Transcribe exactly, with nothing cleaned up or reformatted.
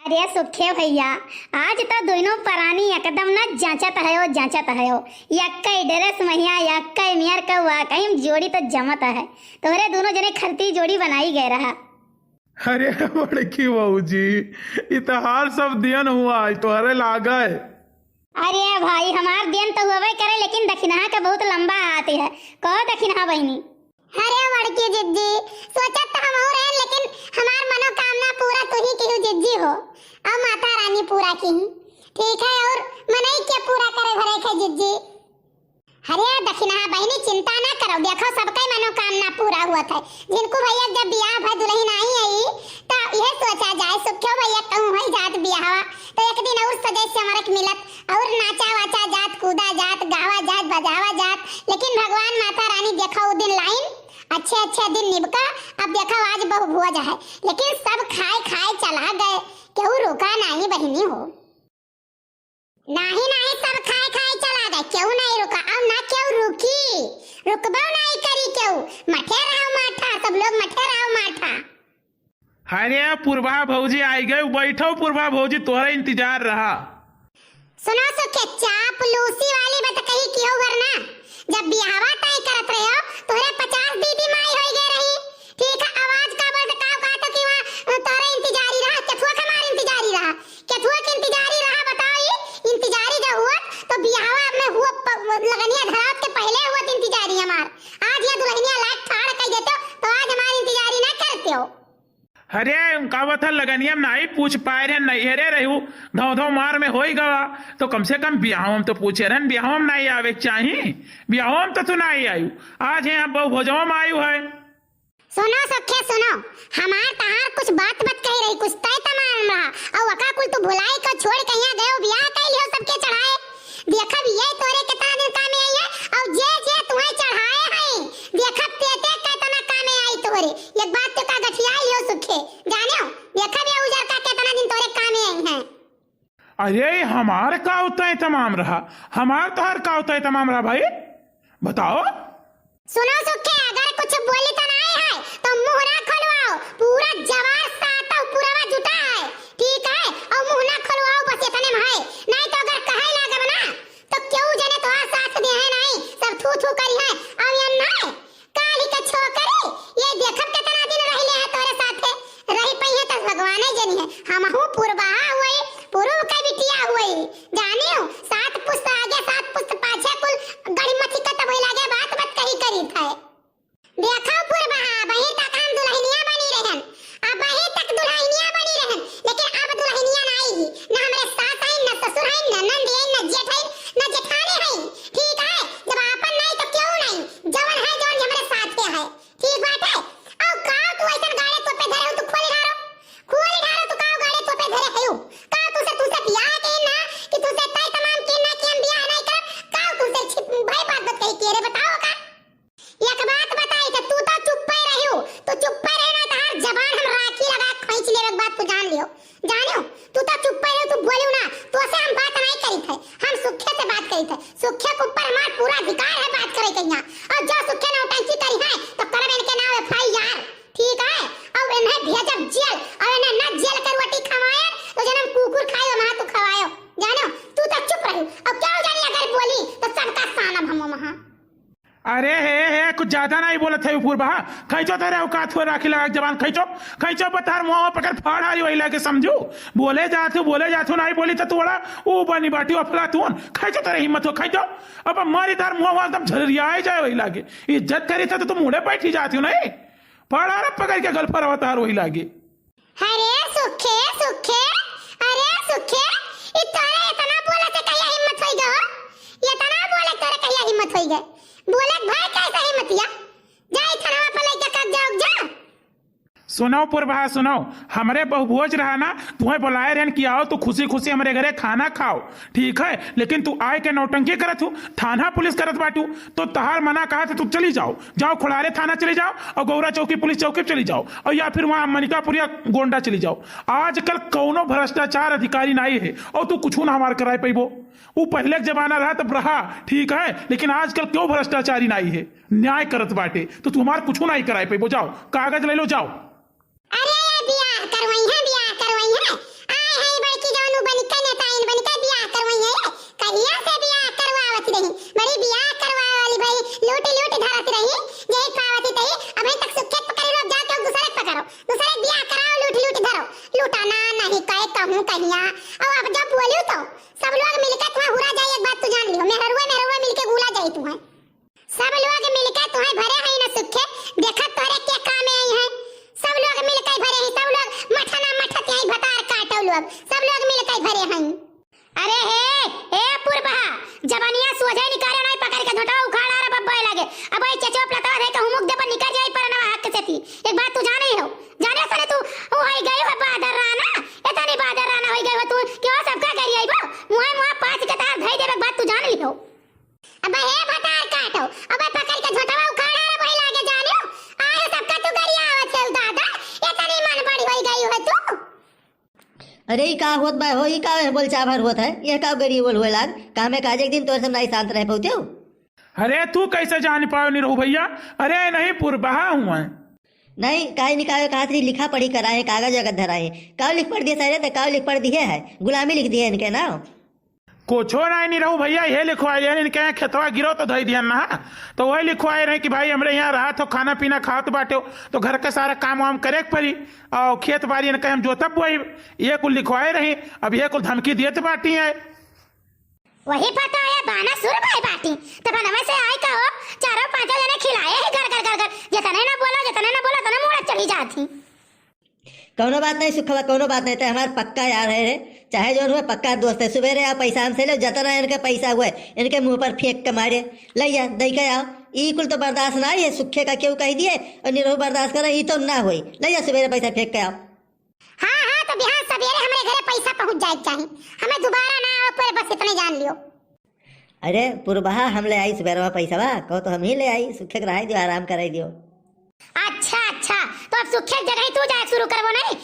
अरे सुखे भइया, आज तो दुइनो परानी एकदम न जाँचत हयो, जाँचत हयो। यक्कै dress महिया, यक्कै मेर क वाकई में जोड़ी तो जमत है। तोहरे दुनो जने खरती जोड़ी बनाई गए रहा। अरे बड़की भौजी, ई तोहार सब देन हुआ, ई तोहरे लागे। अरे भाई, हमार देन तो हुअबे करे, लेकिन दखिनहा के बहुत लंबा हाथ है। कहो दखिनहा बहिनी। अरे बड़की जिज्जी, सोचत तो हमहू रहन, लेकिन हमार मनोकामना पूरा तू ही किहू जिज्जी हो, और माता रानी पूरा किही। ठीक है, और मनई के पूरा करे भरे के जिज्जी। अरे दखिनहा बहिनी, चिंता ना करो, देखो सबके मनोकामना पूरा हुअत है। झिनकू भइया जब बियाह भर दुलहिन आई है, तो यह सोचा जाए, सुख्यो भइया कहूँ है जात बियाहवा, तो एक दिन और सजे संवर के मिलत, और नाचा वाचा जात, कूदा जात, गावा जात, बजावा जात। लेकिन भगवान माता रानी देखो उ दिन लाइन, अच्छे अच्छे दिन निबका। अब देखो आज बहु भोज है, लेकिन सब खाए खाए चला गए, केहू रुका नहीं बहिनी हो। नाही, नाही, सब खाए खाए चला गए, केहू नहीं रुका, अब ना केहू रुकी, रुकबो नहीं करी केहू। मठे रहो माठा, सब लोग मठे रहो माठा। अरे पुरबा भौजी आई गए, बैठो पुरबा भौजी, तोहरा इंतजार रहा। सुनो सुखे, चापलूसी वाली बात कही कियो वरना, जब बियाहवा तय करत रहे हो, तोहरे पचास दीदी माई होई गए रही। ठीक है, आवाज का बोलत का कहत हो कि वहाँ, अ, तोहरे इंतजारी रहा, केथुआ के हमार इंतजारी रहा, केथुआ के इंतजारी रहा, बताओ ई इंतजारी जो हुआ तो बियाहवा में हुआ प-, लगनिया धरात के पहले हुआ इंतजारी हमार। आज ये दुल्हनिया लायक ठाड़ कह देते हो तो आज हमार इंतजारी ना करते हो। अरे, उनका बता लगनिया में नाई पूछ पाए रहे, नैहरे रहू, धौ धौ मार में होई गवा, तो कम से कम बियाहवा में तो पूछे रहन, बियाहवा में नाई आवे के चाही, बियाहवा में तो तू नाई आयु, आज यहाँ बहु भोजवा में आयु है। सुनो सखे सुनो, हमार तहार कुछ बात मत कही रही, कुछ तय तमाम रहा, और वका कुल तू भुलाई का छोड़ के यहाँ गयो, बियाह कई लियो सबके चढ़ाए। देखब ये तोरे कितना दिन कामे आई है, और जे जे तुम्हें चढ़ाए हैं, देखब ते ते कितना कामे आई तोरे। एक बात तो का गठिया लियो सुखे, जाने हो, देखब ये उजर का कितना दिन तोरे कामे आई हैं। अरे, हमार का उतना तमाम रहा, हमार तोहार का उतना तमाम रहा भाई, बताओ। सुनो सुखे, अगर कुछ बोली तो नहीं है तो मुंह ना खोलवाओ, पूरा जवार सातव पुरवा जुटा है, ठीक है? और मुंह ना खोलवाओ, बस इतने में है, नहीं तो अगर कहे लागब ना तो केहू जने तोहार साथ दे है नहीं, सब थू थू करी है। और ये नहीं काली के छोकरी, ये देखब कितना दिन रहले है तोरे साथे, रही पइहे त भगवाने जनी है। हमहू पुरबहा हुई, पुरुब के बिटिया हुई, जानियो, सात पुस्त आगे, सात पुस्त पाछे कुल गड़ी मथी के तब लागे बात मत कही करी थे। देखो पुरबहा, अबहीं तक हम दुल्हनिया बनी रहन, अबहीं तक दुल्हनिया बनी रहन, लेकिन अब दुल्हनिया नाई ही, न हमरे सास है, न ससुर है, न नंद है, न जेठ है, न जेठानी है। ठीक है, जब आपन नाई तो क्यों नाई, जवन है, जवन हमरे साथे है। ठीक बात है। अउ का तू ऐसन गाड़े तोपे धरे हो, तू खोली ढारो, खोली ढारो, तू का गाड़े तोपे धरे हो? का तुसे, तुसे बियाह के ना, कि तुसे तय तमाम के ना कि हम बियाह नहीं करब? का तुसे छिप भाई बात बात कही के रे, बताओ का? एक बात बताई तो तू तो चुप्पे रहियो, तू चुप्पे रहे ना, तहार जबान हम राखी लगा खींच लेवे के बात तू जान लियो। जानियो, तू तो चुप्पे रहो, तू बोलियो ना, तो से हम बात नहीं करी थे, हम सुखे से बात करी थे। सुखे के ऊपर हमार पूरा अधिकार है बात करे के यहाँ। और जो सुखे नौटंकी करी है, तो करब इनके नाम F I R, ठीक है? और इन्हें भेजब जेल, और इन्हें ना जेल के रोटी खवाए, तो जन्म कुकुर खाए, वहाँ तू खवायो। जानियो, तू तो चुप रहो। और क्या जानी अगर बोली, तो सबका सानब हम वहाँ। अरे हे, हे, कुछ ज्यादा नहीं बोलत है उ पुरबहा। खैचो तेरे औकात हो राखी लगा के जबान, खैचो, खैचो बता, मुंह पकड़ फाड़ हारी वही लागे समझू। बोले जात हो, बोले जात हो, नहीं बोली तो तू बड़ा ऊ बनी बाटी अफलातून। खैचो तेरे हिम्मत हो, खैचो। अब मारी तार मुंह एकदम झरियाए जाए वही लागे। इज्जत करी था तो तू मुड़े बैठी जाती हो नहीं। फाड़ा रे पकड़ के गल पर अवतार वही लागे। अरे सुखे, सुखे, अरे सुखे, ई तोरे इतना बोले के कहिया हिम्मत होई गो? इतना बोले तोरे कहिया हिम्मत होई गए? बोले के भाई कैसे हिम्मतिया? जा ई थनवा पर लेके कब जाओ जा। सुनो पुरबहा, सुनो, हमरे बहुभोज रहा ना, तुम्हें बुलाए रहन कि आओ तो खुशी खुशी हमरे घरे खाना खाओ, ठीक है, लेकिन तू आए के नौटंकी करत हूँ, थाना पुलिस करत बाटू, तो तहार मना कहा था, तू चली जाओ, जाओ खोड़ारे थाना चली जाओ और गौरा चौकी पुलिस चौकी चली जाओ और या फिर वहाँ मनिकापुरिया गोंडा चली जाओ। आजकल कौनो भ्रष्टाचार अधिकारी नहीं है और तू कुछ ना हमार कराए पैबो। वो पहले के जमाना रहा तब रहा, ठीक है, लेकिन आजकल क्यों भ्रष्टाचारी नहीं है, न्याय करत बाटे, तो तू हमार कुछ नहीं कराए पैबो। जाओ कागज ले लो, जाओ। अरे बियाह करवई है, बियाह करवई है, आए नहीं कहे कहूँ कहिया। अब, अब जब बोलियो तो सब लोग मिलके तुम्हें हुरा जाए, एक बात तू जान लियो, मेहरुआ मेहरुआ मिलके गुला जाए तुम्हें। सब लोग मिलके तुम्हें भरे हैं ना सुखे, देखत तोहरे के कामे आई हैं। सब लोग मिलके भरे हैं, सब लोग मठा ना मठत यहीं भतार काटो लोग, सब लोग मिलके भरे हैं। अरे हे, ए पुरबहा, जबनिया सोझे निकाले नहीं, पकड़ के झोंटवा उखाड़ा रे बब्बे लगे। अब वही चेचो प्लतवा दे के हुमुक दे पर निकल जाई परनवा हक से थी। एक बात तू जाने हो, जाने सने तू, वो होई गई हो बादर राना, इतनी बादर राना होई गई हो तू, क्यों सबका करी आई बो? मुँहे मुँह पाँच के तार धई देवे, एक बात तू जान लियो। अब हे भतार काटो, अब पकड़ के झोंटवा उखाड़ा रे भाई लागे जाने हो। आए सबका तू गरिया आवत है दादा, इतनी मन बड़ी होई गई हो तू। अरे, ई का होत बा हो, ई का बोलचाभर होत है? यह का गरीब बोल होए लाग? कामे काज एक दिन तोर से नाई शांत रह पौते हो। अरे, तू कैसे जान पायो निरहू भैया? अरे, नहीं पुरबहा हुआ है। नहीं, काई निकायो कहा थी, लिखा पढ़ी कराए, कागज अगत धराए। काव लिख पढ़ दिए सारे, तो काव लिख पढ़ दिए है, गुलामी लिख दिए इनके नाम। कुछो नहीं निरहू भैया, ये लिखवाए रहे इनके यहाँ खेतवा गिरो तो धई दिहन ना, तो वही लिखवाए रहे कि भाई हमरे यहाँ रहा तो खाना पीना खात बाटे हो, तो घर के सारा काम वाम करे के पड़ी, और खेत बारी इनके हम जोतब बोई, ये कुल लिखवाए रही। अब ये कुल धमकी देत बाटी है। वही पता है बाना सुर भाई बाटी, तब नवे से आए का हो, चारों पांचों जने खिलाए ही घर घर घर घर, जितने ना बोला, जितने ना बोला, उतने मुड़ा चली जाती। कौनो बात नहीं सुखवा, कौनो बात नहीं, ते हमार पक्का यार है रे, चाहे जौन हुए पक्का दोस्त है। सुबेरे आओ पैसा हमसे ले, जतना इनके पैसा हुए इनके मुंह पर फेंक के मारे। ले जा, दई के आओ। ई कुल तो बर्दाश्त ना है, सुखे का क्यों कह दिए और निरहू बर्दाश्त करे, ई तो ना होई। ले जा सुबेरे पैसा फेंक के आओ। हाँ हाँ, तो बिहान सबेरे हमरे घरे पैसा पहुँच जाए के चाही, हमें दोबारा ना आवे पड़े, बस इतने जान लियो। अरे पुरबहा, हम ले आई सुबेरवा पैसवा, कहो तो हम ही ले आई, सुखे के रहाई दियो, आराम कराई दियो। अच्छा अच्छा, तो अब सुखे के जगह ही तू जाए शुरू करबो नहीं,